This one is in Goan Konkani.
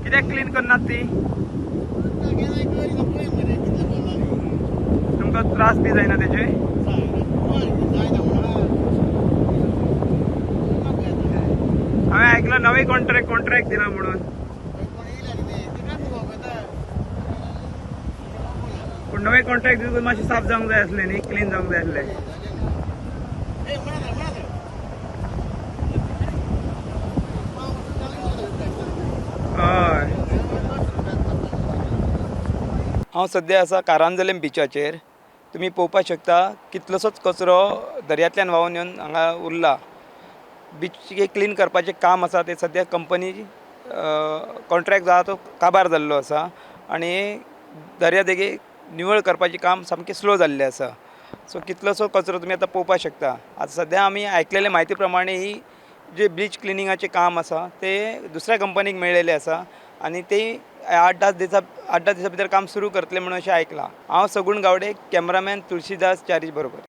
कित्याक क्लीन करनात ती? तुमकां त्रास बी जायना तेजे? हांवें आयकलां नवे कॉन्ट्रॅक्ट दिला म्हणून. पूण नवे कॉन्ट्रॅक्ट दिवन मातशें साफ जावंक जाय आसलें न्ही, क्लीन जावंक जाय आसलें. हय, हांव सद्या आसा कारांजोलेम बिचाचेर. तुमी पळोवपाक शकता कितलोसोच कचरो दर्यांतल्यान व्हांवन येवन हांगा उरला. बीच क्लीन करपाचें काम आसा तें सद्या कंपनी कॉन्ट्रॅक्ट जो आसा तो काबार जाल्लो आसा आनी दर्यादेगेक निवळ करपाचें काम सामकें स्लो जाल्लें आसा. सो कितलोसो कचरो तुमी आतां पळोवपाक शकता. आतां सद्या आमी आयकलेले म्हायती प्रमाणे ही जे ब्लीच क्लिनिंगाचें काम आसा तें दुसऱ्या कंपनीक मेळिल्लें आसा आनी ते 8-10 दिसां भितर काम सुरू करतले म्हणून अशें आयकलां. हांव सगूण गावडे, कॅमरामॅन तुळशीदास च्यारी बरोबर.